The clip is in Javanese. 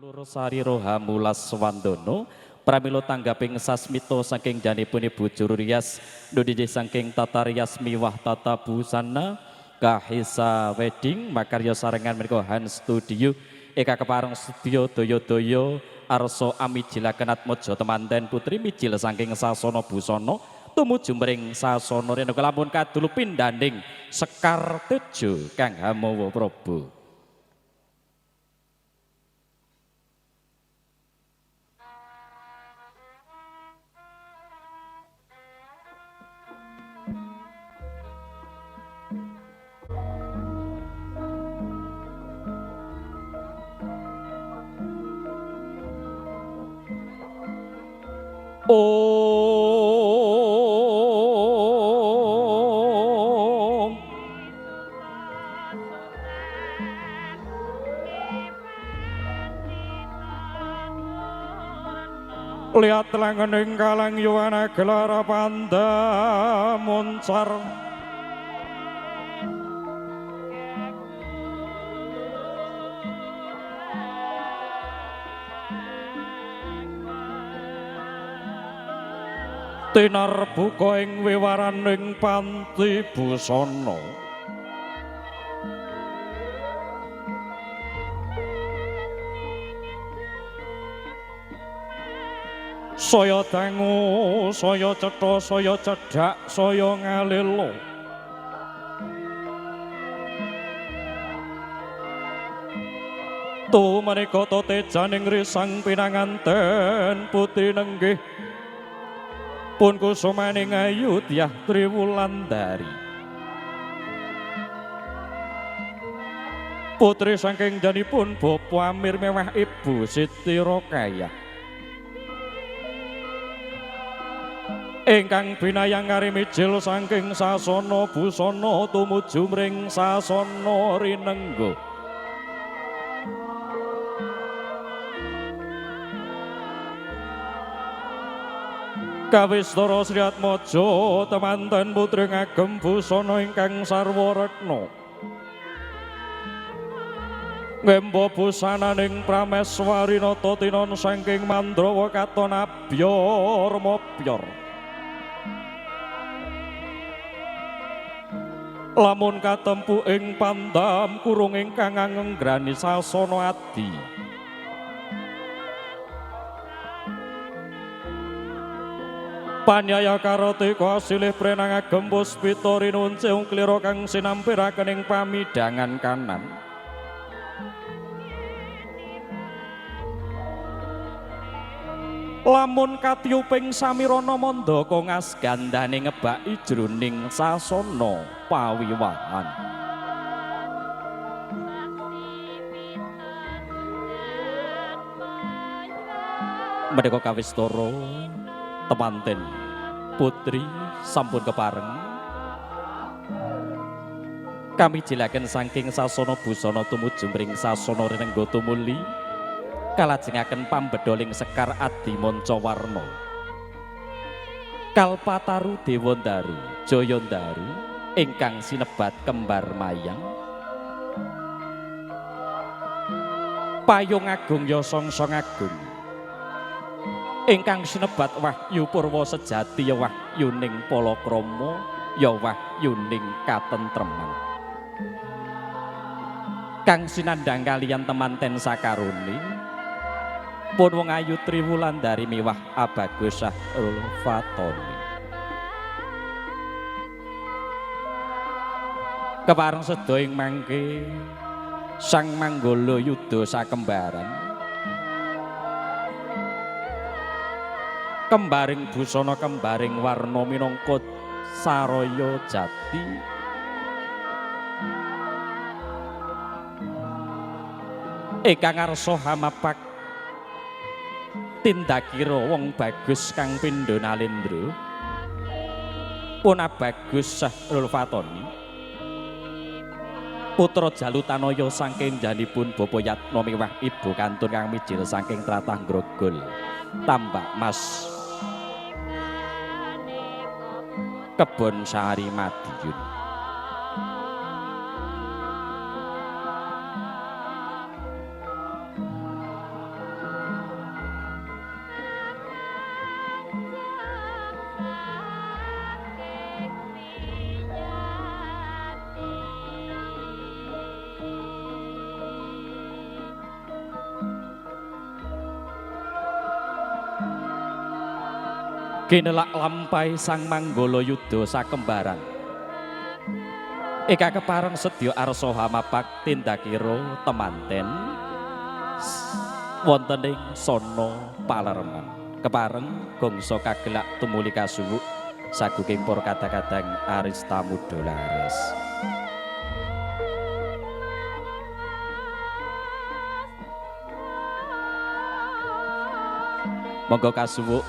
Dulur Sari Roha Mulas Wandono pramila tanggaping sasmita saking janipun Ibu Juru Rias nudije saking Tata Rias Miwah Tata Busana Kahisa Wedding makarya sarengan menika Han Studio eka kepareng studio daya-daya arsa amijilaken atmaja temanten putri mijil saking sasana busana tumuju mring sasana rena lamun kadulu pindhaning Sekar Tejo kang hamawa Prabu. Om. Lihat langening kalang yuwana gelar panda muncar. Tinar buka ing wiwaraning panti busana. Saya dangu, saya cetha, saya cedhak, saya ngalelo. Tu menika tejaning risang pinanganten putri nenggih pun kusumaning ayu Dyah Triwulandari. Putri saking janipun Bapak Amir mewah Ibu Siti Rokayah. Ingkang binayang karimijil saking sasana busana tumuju mring sasana rinengga. Kawistara Sri Atmaja temanten putri ngagem busana ingkang sarwa retna. Ngemba busananing prameswari nata tinon saking Mandrawa katon abyor mobyor. Lamun katempu ing pandam kurung ingkang nganggrani sasana adi. Panyaya kartika silih prenang agem puspita rinunce klira kang sinampiraken ing pamidangan kanan. Lamun katiyuping samirana mandaka ngasgandane ngebaki jroning sasana pawiwahan. Menika kawistara temanten putri sampun kepareng kami jilaken saking sasana busana tumuju mring sasana rinengga tumuli kalajengaken pambedoling Sekar Adi Mancawarna Kalpataru Dewandaru Jayandaru ingkang sinebat kembar mayang Payung Agung ya Songsong Agung ingkang sinebat wahyu purwa sejati ya wahyuning palakrama ya wahyuning katentreman kang sinandhang kaliyan temanten sakarone pun wong ayu Triwulandari miwah Abagus Syahrul Fatoni. Kepareng sedaya ing mangke Sang Manggala Yuda sakembaran kembaring busana kembaring warna minangka saraya jati ingkang ngarsa hamapak tindakira wong bagus kang pindha nalendra pun Abagus Syahrul Fatoni putra Jalutanaya saking janipun Bapa Yatna miwah ibu kantun kang mijil saking tlatah Grogol Tambak Mas Kebon Sari Madiun. Ginelak lampai sang manggala yuda sakembaran. Eka kepareng sedya arsa hamapak tindakira temanten wonten ing sono palereman. Kepareng gongso kagelak tumuli kasuwuk saguking para kadang-kadang arista muda laris. Monggo kasuwuk